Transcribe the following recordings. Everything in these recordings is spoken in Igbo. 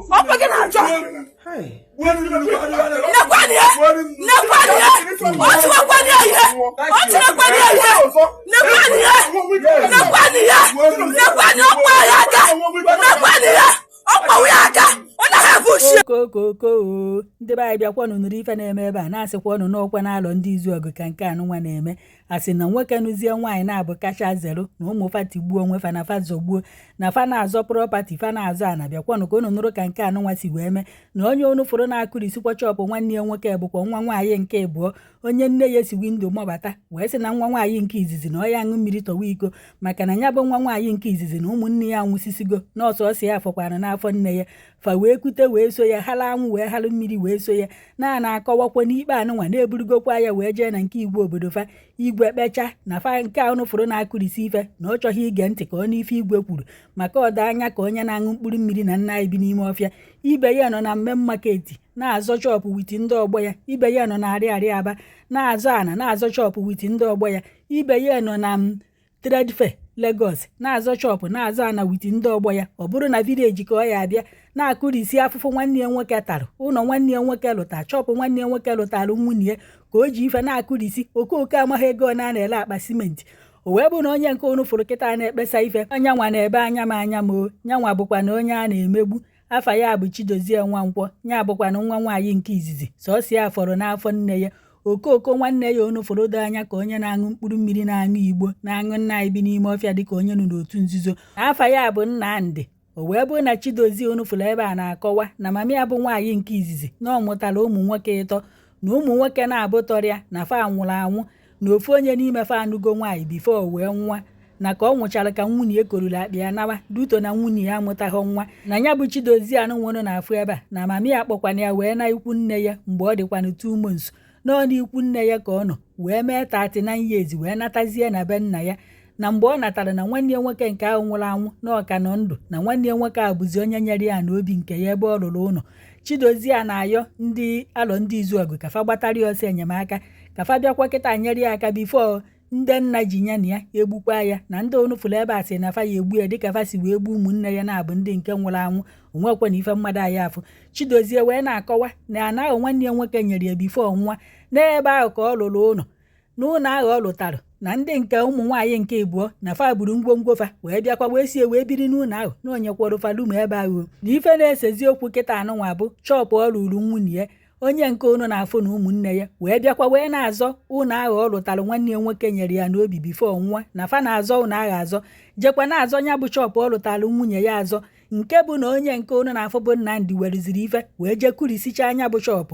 Ọkwa gị na-achọ. Nekwanị ya, nekwanị ya, o tiwekwanị ya ihe, o tiwekwanị ya ihe. Nekwanị ya, nekwanị ya, nekwanị ọkpa ya aka, nekwanị ya, ọkpawu ya aka, ọ naghị ebu ushi. Okokoko, ndị be anyị, bịakwanụ nụrụ ife na-eme ebe a. Na-asịkwa ọnụ n'ọkwa na-alọ ndị izu ọgụ ka nke anụnwa na-eme. Asị na nwoke nụzie nwaanyị na-abụ kacha zero na ụmụ fa tigbuo onwe fa na fa zọgbuo na fa na-azọ property, fa na-azọ ana. Bịakwanụ ka unu nụrụ ka nke anụnwa si wee mee, na onye unu fụrụ na-akụrisikwa shop nwanne ya nwoke bụkwa nwa nwaanyị nke ịbụọ, onye nne ya si window mabata wee sị na nwa nwaanyị nke izizi na ọ ya aṅụ mmiri tọwa iko, maka na ya bụ nwa nwaanyị nke izizi na ụmụnne ya anwụsisigo, na ọsọsọ ya fọkwara n'afọ nne ya. Fa wee kute wee so ya hala anwụ, wee halụ mmiri wee so ya na na-akọwakwa n'ikpe anụnwa na-eburugokwa ya wee jee na nke igwe obodo fa. Igwe kpecha na fa nke a unu fụrụ na-akụrisi ife na ọ chọghị ige ntị ka ọ n'ife igwe kwuru, maka ọdọ anya ka onye na-aṅụ mkpụrụ mmiri na nna anyị bi n'ime ọfịa. Ibe ya nọ na main market na-azọ shop with ndị ọgbọ ya. Ibe ya nọ na Arịarịa Aba na-azọ ana, na-azọ shop with ndị ọgbọ ya. Ibe ya nọ na Trade Fair Lagos na-azọ shop, na-azọ ana with ndị ọgbọ ya. Ọ bụrụ na village ka ọ ya abịa na-akụrisi afụfụ nwanne ya nwoke tara, ụlọ nwanne ya nwoke lụta, shop nwanne ya nwoke lụtara nwunye ya, ka o ji ife na-akụrisi. Okooko amaghị ego na a na-ele akpa simenti. O wee bụ na onye nke unu fụrụ kịta na-ekpesa ife onye nwa na-ebe anya m anya m o nyanwa bụkwa na onye a na-emegbu. Afa ya bụ Chidozie Nwankwọ. Ya bụkwa na nwa nwaanyị nke izizi, sọsọ ya fọrọ n'afọ nne ya. Okooko nwanne ya unu fụrụ do anya ka onye na-aṅụ mkpụrụ mmiri, na-aṅụ igbo, na-aṅụ nna anyị bi n'ime ọfịa dịka onye nọ n'otu nzuzo. Afa ya bụ Nnamdị. O wee bụrụ na Chidozie unu fụrụ ebe a na-akọwa na mama ya bụ nwaanyị nke izizi na ọ mụtara ụmụ nwoke ịtọ, na ụmụ nwoke na-abụ tọrịa na fa nwụrụ anwụ, na ofu onye n'ime fa anụgo nwaanyị before wee nwa, na ka ọ nwụchara ka nwunye ya koruru akpa ya nawa duto, na nwunye ya amụtaghị nwa. Na ya bụ Chidozie anụ nwere na-afụ ebe a na mama ya kpọkwana ya wee na ikwu nne ya mgbe ọ dịkwanụ 2 months nọọ n'ikwu nne ya ka ọ nọ wee mee 39 years, wee natazie na be nna ya. Na mgbe ọ natara, na nwanne ya nwoke nke ahụ nwụrụ anwụ na ọka nọ ndụ, na nwanne ya nwoke ahụ bụzi onye nyere ya n'obi nke ya ebe ọ rụrụ ụlọ. Chidozie a na-ayọ ndị Alọ Ndị Izuọgụ ka fa gbatara ya ọsọ enyemaka, ka fa bịakwa kịta nyere ya aka before ndị nna ji ya na ya egbukwa ya. Na ndị onufụrụ ebe a sị na fa ya egbu ya dịka fa si wee gbuo ụmụnne ya na-abụ ndị nke nwụrụ anwụ. Onwekwa na ife mmadụ anyị afụ. Chidozie wee na-akọwa na ana ahụ nwanne ya nwoke nyere ya before nwa n'ebe ahụ ka ọ lụrụ ụlọ. N'ụlọ ahụ ọ lụtara, na ndị nke ụmụ nwaanyị nke ịbụọ na fa buru ngwongwo fa wee bịakwa wee sie wee biri n'ụlọ ahụ, na onyekwara falumu ebe ahụ. Na ife na-esezi okwu kịta anụnwa bụ shop ọ lụrụ nwunye ya. Onye nke unu na-afụ na ụmụnne ya wee bịakwa wee na-azọ ụlọ ahụ ọ lụtara nwanne ya nwoke nyere ya n'obi before nwa, na fa na-azọ ụlọ ahụ azọ, jekwa na-azọ ya bụ shop ọ lụtara nwunye ya azọ, nke bụ na onye nke unu na-afụ bụ Nnamdị weruziri ife wee jee kurisicha anya bụ shop.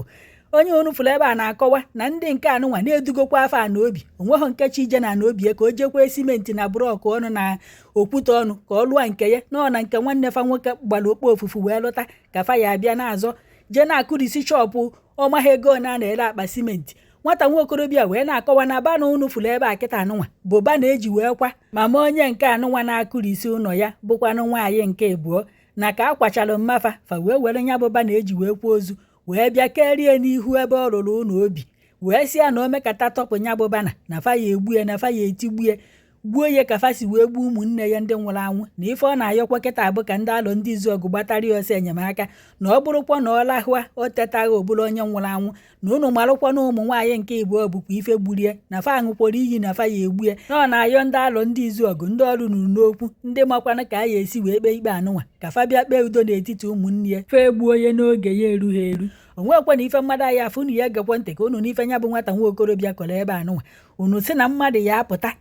Onye unu fụrụ ebe a na-akọwa na ndị nke anụnwa na-edugokwa afọ a n'obi onweghị nkechi ije na n'obi ka o jekwe simenti na block ọnụ na okwute ọnụ ka ọ lụọ nke ya nọ na nke nwanne fa nwoke gbara okpo ofufu wee lụta, ka fa ya abịa na-azọ, jee na-akụrisi shop ọmaghị ego na a na-ere akpa simenti. Nwata nwa okorobịa wee na-akọwa na banner unu fụrụ ebe a kịta anụnwa bụ banner eji wee kwa mama onye nke anụnwa na-akụrisi ụlọ ya, bụkwanụ nwaanyị nke ịbụọ, na ka a kwachara mmafa fa wee were ya bụ banner eji wee kwa ozu wee bịa kerie n'ihu ebe ọ rụrụ ụlọ obi, wee sị ya na o mekata tọpụ ya bụ banner, na fa ya egbu ya, na fa ya etigbu ya, gbuo ya ka fa si wee gbuo ụmụnne ya ndị nwụrụ anwụ. Na ife ọ na-ayọkwa kịta abụ ka ndị Alọ Ndị Izuọgụ gbatara ya ọsọ enyemaka, na ọ bụrụkwa na ọ lahụa o tetaghị obụrụ onye nwụrụ anwụ, na unu marụkwa na ụmụ nwaanyị nke ịbụọ bụkwa ife gburie, na fa aṅụkwara iyi na fa ya egbu ya. Na ọ na-ayọ ndị Alọ Ndị Izuọgụ, ndị ọrụ nuru n'okwu, ndị makwanụ ka a ya esi wee kpee ikpe anụnwa, ka fa bịa kpee udo n'etiti ụmụnne ya, fa egbuo onye n'oge ya erughị eru. Onwekwa na ife mmadụ anyị afụ. Unu ya egekwe ntị ka unu n'ife nya bụ nwata nwa okorobịa kọrọ ebe anụnwa. Unu sị na mmadụ ya apụta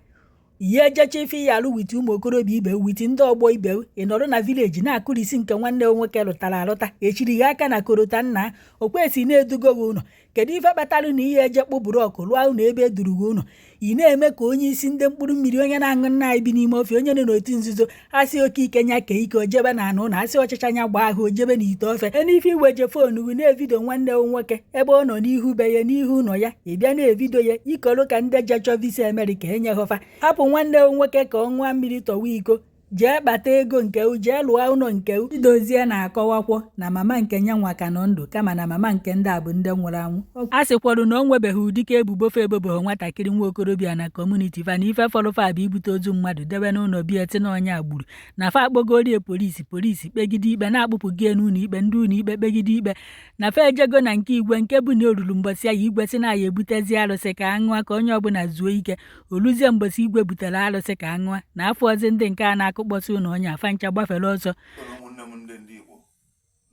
ihe ejecha ife ya alụ with ụmụ okorobịa ibe, with ndị ọgbọ ibe, ị nọrọ na village na-akụrisi nke nwanne nwoke lụtara alụta, echiri gị aka na korota nna o kwesị na-edugo gị ụlọ. Kedu ife kpatara na ihe eje kpụ block lụọ ụlọ ebe eduru gị ụlọ? Ị na-eme ka onye isi ndị mkpụrụ mmiri, onye na-aṅụ nna anyị bi n'ime ofe, onye nọ n'otu nzuzo. Asị oke ike nya kee ike ojebe na anụ ụlọ, asị ọchịcha nya gbaa ahụ ojebe na ite ofe. N'ife iweje phone gị na-evideo nwanne m nwoke ebe ọ nọ n'ihu be ya, n'ihu ụlọ ya, ị bịa na-evideo ya ikolu ka ndị jechọ visa Amerịka enyeghọfa. Hapụ nwanne m nwoke ka ọ ṅụọ mmiri tọwa iko. Jee kpata ego nke u, jee lụọ ụlọ nke u. Chidozie na-akọwakwọ na mama nke nyanwa ka nọ ndụ, kama na mama nke ndị a bụ ndị nwụrụ anwụ. A sịkwarụ na o nwebeghị ụdịka ebubo fa ebobeghị nwatakịrị nwa okorobịa na community fa, na ife fọrọ fa bụ ibute ozu mmadụ debe n'ụlọ bia ti na onye agburu, na fa akpọgorie polisi, polisi kpegide ikpe na-akpụpụ gị n'ụlọ ikpe, ndị ụlọ ikpe kpegide ikpe, na fa ejego na nke igwe, nke bụ na oruru mbọsị ya igwe si na ya ebutezi arụsị ka aṅụa ka onye ọbụla zuo ike. Oluzie mbọsị igwe butere arụsị ka aṅụa, na afọ ọzọ ndị nke a na-akụkpọsị ụlọ onye afa ncha gbafere ọsọ. Ụmụnne m ndị Igbo,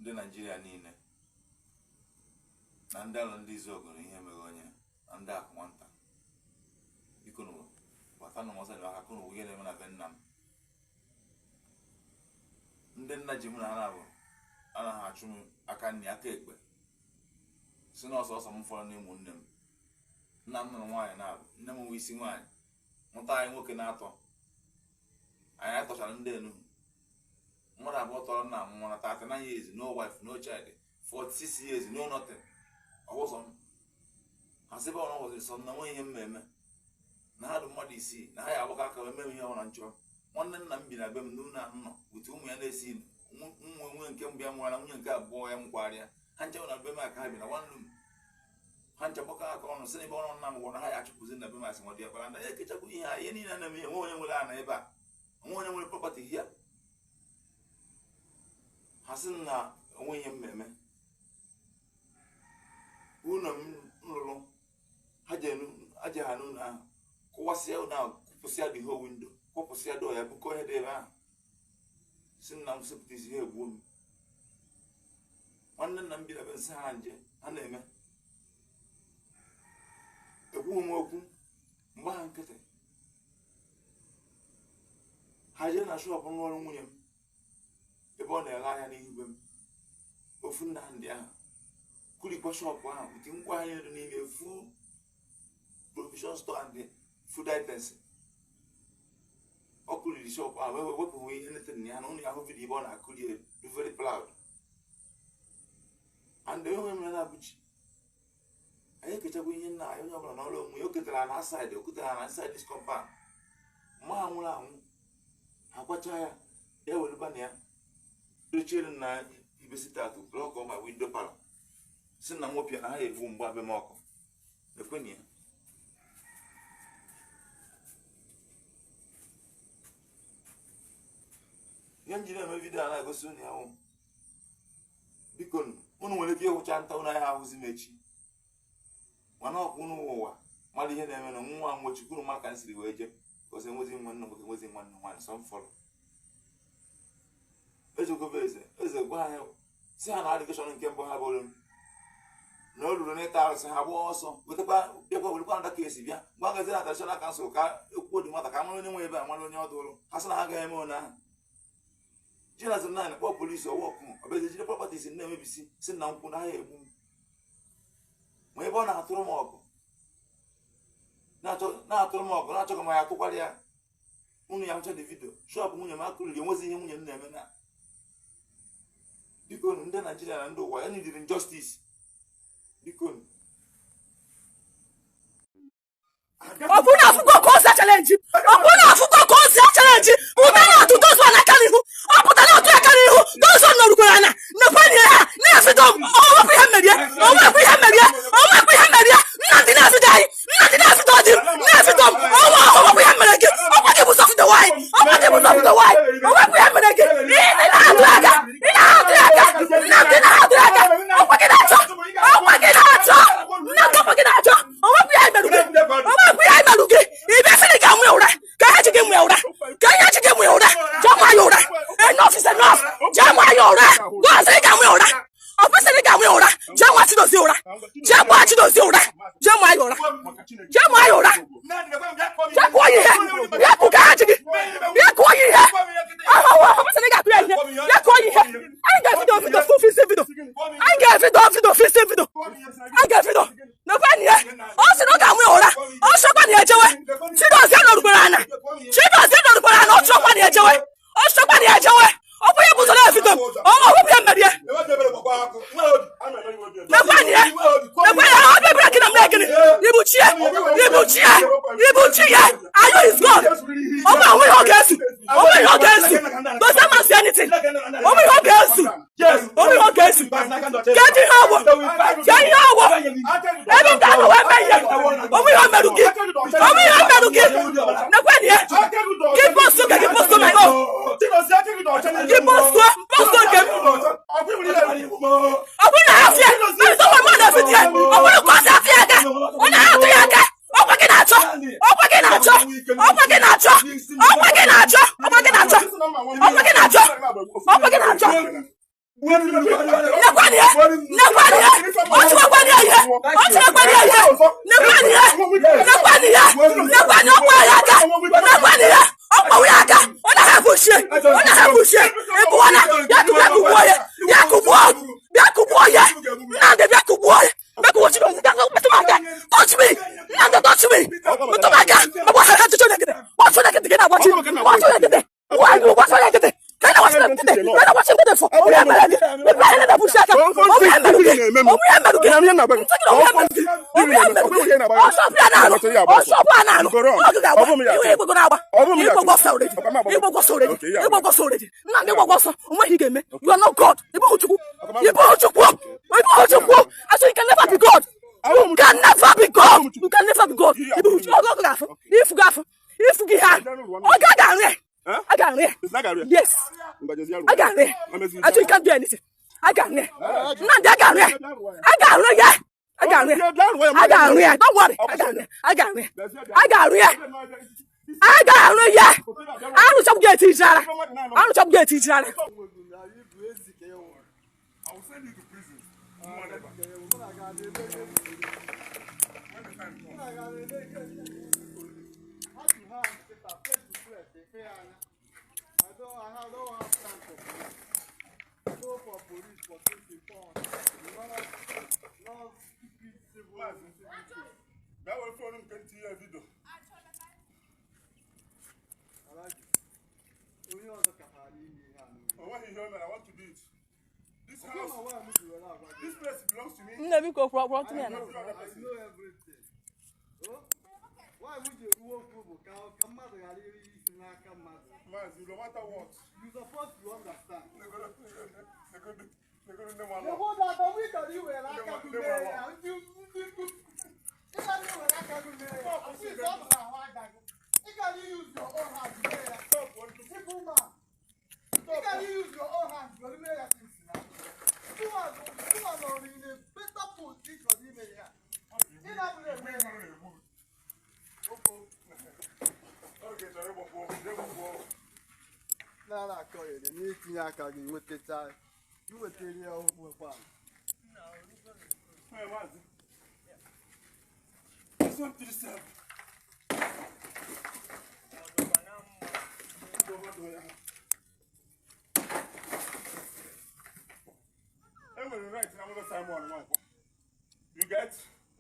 ndị Naijiria niile, na ndị alụ ndị Izuogu na ihe mere onye na ndị akụ nwata, biko gbatanụ m ọsọ enyemaka kụnụ ihe na-eme na be nna m. Ndị nna ji mụ na ha na-abụ anaghị achụ m aka nri aka ekpe, si na ọsọ ọsọ m fọrọ n'ịmụ nne m. Nna m nụrụ nwaanyị na-abụ, nne m nwe isi nwaanyị, mụta anyị nwoke na-atọ. Anyị atọchara ndị enu mmadụ abụọ tọrọ nna m nwụrụ na 39 years, no wife, no child, 46 years, no nothing. Ọwụsọ m ha sị ebe ọ nọgọziri sọ na nwe ihe m eme na ha dị mmadụ isii na ha ya agbakọ aka wee mee ihe ọ na nchọ. Nwanne nna m bi na be m n'ụlọ ahụ nọ otu ụmụ ya na-esi nwe nwunye nke mbụ ya nwụrụ na nwunye nke abụọ ya nwụkwarịa. Ha nche na be m aka ha bi na one room. Ha nche gbakọ aka ọnụ sị na ebe ọrụ nna m gwara na ha ya achụpụzi na be m, asị nwa dị ọkpara na ya ekechakwa ihe a, ihe niile na-eme ihe. Nwe onye nwere ana ebe a, onwe onye nwere property here. Ha sị na onwe ihe mmemme ụlọ m rụrụ, ha je ha n'ụlọ ahụ kụwasịa ụlọ ahụ, kụpụsịa the whole window, kụpụsịa door ya, bukọ ihe dị ebe ahụ, si nna m sepụta isi ha egbuo m. Nwanne nna m bi na be nsị ha nje ha na-eme ekwughị m okwu mgbe ha nkịtị. Ha jee na shop ọrụ nwunye m ebe ọ na-ere ahịa n'ihu be m, ofu nna ndị ahụ kurikwa shop ahụ ụdị ngwa ahịa dị n'ime, full provision store and food items. Ọ kụriri shop ahụ wee wepụ ihe netere na ya na ụlọ ya. Hụ video ebe ọ na-akụri, dị very proud and enwe mere na abụchi. Anyị ekechakwa ihe nna anyị, onye ọbụla n'ọrụ onwe ya. O ketara na side, o ketara na inside this compound. Mma ha nwụrụ anwụ, ha kwacha ya, ya were bana ya dochiere na ibe sitatụ block my window palọ, si na nwopịa na ha ebu mgbe abe m ọkụ ekwenye ya. Ihe njiri eme video a na-egosi unu ya hụ, biko unu nwere ike ịhụcha nta unu anya ahụzi m echi, mana ọkwa unu ụwa mara ihe na-eme na nwa nwochukwu unu mara ka m siri wee jee gosi. Enwezi nwanne nwoke, enwezi nwanne nwaanyị, sọ m fọrọ. Ezegobe eze eze gwa anyị si ha na allegation nke mbụ ha bụrụ m na o ruru n'ịta arụsị, ha gbaa ọsọ wetakwa bịakwa werekwa nda ka esi bịa gwa gazi na traditional council ka ekwuo dị nwata ka mara onye nwe ebe a, mara onye ọ dụrụ. Ha sị na ha agaghị eme one ahụ. Jinazin nine kpọọ polisi ọwa ọkụ ọbịazi jide properties na-emebisi, si na nkwụ na ha egbu m. Ma ebe ọ na-atụrụ m ọgụ, na-atụrụ m ọgụ, na-achọ ka ma ya atụkwara ya. Unu ya hụcha dị video shop nwunye m akụriri, enwezi ihe nwunye m na-eme na. Biko ndị Naijiria na ndị ụwa ya nidiri justice, biko. Ọ bụrụ na afụgo ka o si a-challenge, ọ bụrụ na afụgo ka o si a-challenge, pụta na-atụ those one aka n'ihu. Ọ pụta na-atụ aka n'ihu those one nọrukwara na nekwenye ha na-efido. Onwekwa ihe merie, onwekwa ihe merie, onwekwa ihe merie. Nnamdị na-efido anyị, Nnamdị na-efido dị m, na-efido m. Ọnwa onwekwa ihe mere gị. Ọkwa gị bụ sọfido nwaanyị, ọkwa gị bụ sọfido nwaanyị. Onwekwa ihe mere gị. Ị na-atụ aka, ị na-atụ aka, Nnamdị na-atụ aka. Ọkwa gị na-achọ, ọkwa gị na-achọ, Nnamdị, ọkwa gị na-achọ. Onwekwa ihe merụ gị, onwekwa ihe merụ gị. Ị bịa sịrị ka nwee ụra, ka ihe ji gị nwee ụra, ka ihe ji gị nwee ụra. Jee nwa ya ụra. Enough is enough. Jee nwa ya ụra. Gwa sịrị ka nwee ụra, ọ kwesịrị ka nwee ụra. Jee nwa Chidozie ụra, jee gwa Chidozie ụra, jee nwa ya ụra, jee nwa ya ụra, jee kụọ ya ihe. Bịa kụ ka ha ji gị, bịa kụọ ya ihe. Ahụ ọ kwesịrị ga-akụ ya ihe, bịa kụọ ya ihe. Anyị ga-ebido video full fisi video, anyị ga-ebido video fisi video, anyị ga-ebido nekwa ya. Ọ sị na ọ ga-anwụ ya ụra, ọ sịkwa na ya ejewe. Chidozie nọrukwara ana, Chidozie nọrukwara ana, ọ chọkwa na ya ejewe, ọ chọkwa na ya ejewe. Ọ bụ ya bụ ụzọ na-ebido m ọ wepụ ya mmerie. Nekwa ya, nekwa ya. Ọ bịa gịnị mere gịnị? Ibu chie, ibu chie, ibu chi ya. Ayo is God. Ọ bụ onwe ihe ọ ga-esu, onwe ihe ọ ga-esu. na-esi kedu ihe ọgwụ ke ihe ọgwụ ebe m ga-anọ wee mee ihe onwe ihe o merụ gị onwe ihe o merụ gị nekweni ya gị post nke gị post my own gị post post nke m ọ bụrụ na ha fie mmadụ nwa na vidiyo ọ bụrụ ka ọ si afịa aka ọ na-atụ ya aka ọkwa gị na-achọ ọkwa gị na-achọ ọkwa gị na-achọ ọkwa gị na-achọ ọkwa gị na-achọ ọkwa gị na-achọ ọkwa gị na-achọ nekwanị ya nekwanị ya ọ tụwakwanị ya ihe ọ tụwakwanị ya ihe nekwanị ya nekwanị ya nekwanị ọkwa ya aka nekwanị ya ọkpọwụ ya aka ọ na-ahapụ shie ọ na-ahapụ shie ịbụọla ya tụbịa kụgbuo ya bịa kụgbuo bịa kụgbuo ya Nnamdị bịa kụgbuo ya bịa kụgbuo Chigozie bịa metụ m aka touch me Nnamdị touch me metụ m aka gbasara ajụjụ na nkịtị gbasara na nkịtị gị na-agbachi gbasara na nkịtị gbasara na nkịtị ka na-agbachi na nkịtị ka na-agbachi nkịtị fọ onwe ya mere gị mepee anya na-abụchi aka onwe ya mere gị onwe ya mere gị ntị gị na onwe ya mere gị onwe ya mere gị ọsọ ya na-arụ ọsọ a na-arụ ọgụ ga-agba iwe igbogo na-agba igbogo ọsọ already igbogo ọsọ already igbogo ọsọ already Nnamdị igbogo ọsọ onweghị ị ga-eme you are not God ịbụghị Chukwu ịbụghị Chukwu ịbụghị Chukwu asị you can never be God you can never be God you can never be God ịbụghị Chukwu ọgụ ga-afụ ifu ga-afụ ifu gị ha ọ ga-arụ ya a ga-arụ ya yes a ga-arụ ya achọ you can't do anything a ga-arụ ya Nnamdị a ga-arụ ya a ga-arụ ya a ga-arụ ya a ga-arụ ya don't worry a ga-arụ ya a ga-arụ ya a ga-arụ ya a ga-arụ ya arụchapụ gị eti ijara arụchapụ gị eti ijara I will send you to prison. Bịa were phone m ka m tinye video. O nweghị ihe o mere, I want to do it. This house, this place belongs to me. Nne biko kwụọ kwụọ tụnye na Every other person. Why would you ekwu okwu bụ ka ka mmadụ ghara iri isi n'aka mmadụ? Maazị, no matter what. You supposed to understand. Negoro negoro negoro nne m alọ. Ekwu na adamu ị chọrọ iwere aka gị mee ya ndị ndị ị chọrọ iwere aka gị mee ya at least ọ nọ n'ahụ aka gị. Ị gara use your own hand mee ya. Simple man. Ị gara use your own hand were mee ya since na. Tụwa tụwa nọrọ in a better position ime ya. Ị na-abụrụ eme ya. Oge chọrọ ịgbakwo, ịgbakwo. Nara akọ ere n'itinye aka gị nwetacha iwetara ya okwu. Hey, Maazị. This one 37. Enwere right na nwere Simon Nwankwo. You get?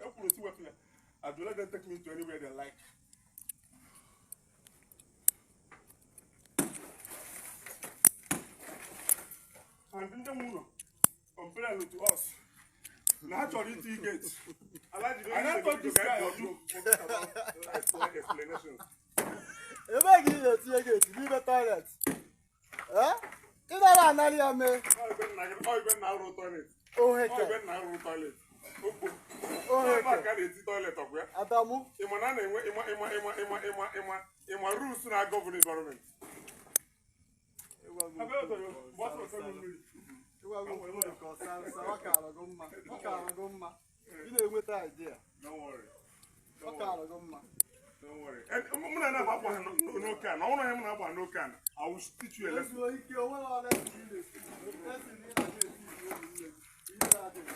Ekwuru otu wepụ ya. I do let them take me to anywhere they like. And ndị nwe ụlọ complain to us na ha chọrọ iti gate. And I thought this guy Oju explanation. Ebee ka ị na-etinye gate n'ime toilet? Ee? Ị nara anarị ya mee. Ọ igwe nna gị- ọ igwe nna rụrụ toilet. Ọ Oheke. igwe nna rụrụ toilet. Okpo. Oheke. Ebe a ka a na-eti toilet ọkụ ya. Adamu. Ịma na a na-enwe ịma ịma ịma ịma ịma ịma ịma rules na-govern environment. Ịgwa gị Ebe okwu ọ tọrọ, gbasa ọsọ mmiri. Ịgwa gị okwu dị ka ọsa ọsa, ọ kaara gị mma. Ọ kaara gị mma. Ị na-enweta idea. Don't worry. Ọ kaara gị mma. Don't worry. And mụ na na-agba ha n'oke ana. Ọ bụrụ na mụ na-agba n'oke ana, I will teach you a lesson. Ezuo ike, o nwere ọrịa ị na-esi. Esi na ị na-esi ụmụnne gị. Ihe na-adịghị.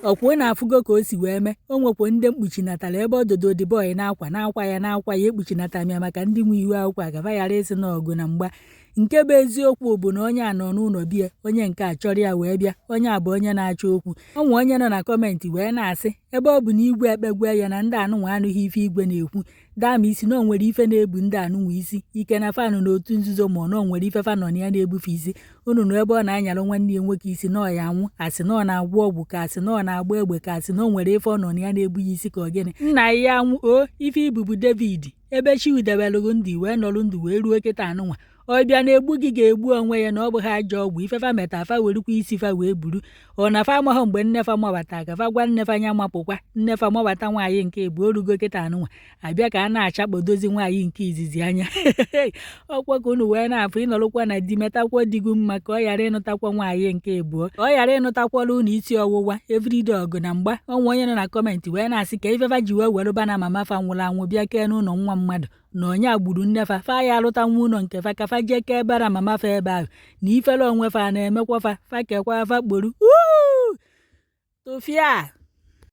Ọkwụ na-afụgo ka o si wee mee. O nwekwa ndị mkpuchinatara ebe ọdọdọ the boy na-akwa na-akwa ya na-akwa ya ekpuchinatara m ya maka ndị nwe ihu akwụkwọ agaba ghara ịsị na ọgụ na mgba. Nke bụ eziokwu bụ na onye a nọ n'ụlọ bie onye nke a chọrọ ya wee bịa onye a bụ onye na-achọ okwu. Onwe onye nọ na comment wee na-asị ebe ọ bụ na igwe ekpegwe ya na ndị anụnwa anụghị ife igwe na-ekwu daa ma isi na o nwere ife na-ebu ndị anụnwa isi ike na fanụ n'otu nzuzo ma ọ na o nwere ife fanọ na ya na-ebufe isi unu nụ ebe ọ na-anyalụ nwanne ya nwoke isi na ọ ya anwụ asị na ọ na-agwọ ọgwụ ka asị na ọ na-agba egbe ka asị na o nwere ife ọ nọ na ya na-ebu ya isi ka ọ gịnị nna ya anwụ o ife ibubu David ebe chi udebelụgụ ndụ wee nọrọ ndụ wee ruo kịta anụnwa. Ọbịa na-egbu gị ga-egbu onwe ya na ọ bụghị ajọ ọgwụ ife fa meta, fa werukwa isi fa wee buru. Ọ na fa amaghọ mgbe nne fa mabata ka fa gwa nne fa nya mapụkwa. Nne fa mabata nwaanyị nke ịbụọ, orugo kịta anụnwa abịa ka a na-achakpodozi nwaanyị nke izizi anya. Ọkwa ka unu wee na-afụ, ịnọrụkwa na di, metakwa di gị mma ka ọ ghara ịnụtakwa nwaanyị nke ịbụọ, ka ọ ghara ịnụtakwala unu isi ọwụwa everyday ọgụ na mgba. Onwe onye nọ na comment wee na-asị ka ife fa ji wee werụba na mama fa nwụrụ anwụ bịa kee n'ụlọ nwa mmadụ, na onye a gburu nne fa, fa ya alụta nwa ụlọ nke fa ka fa jee kee bara mama fa ebe ahụ, na ifere onwe fa na-emekwa fa, fa kekwa fa kporu. Tụfịa.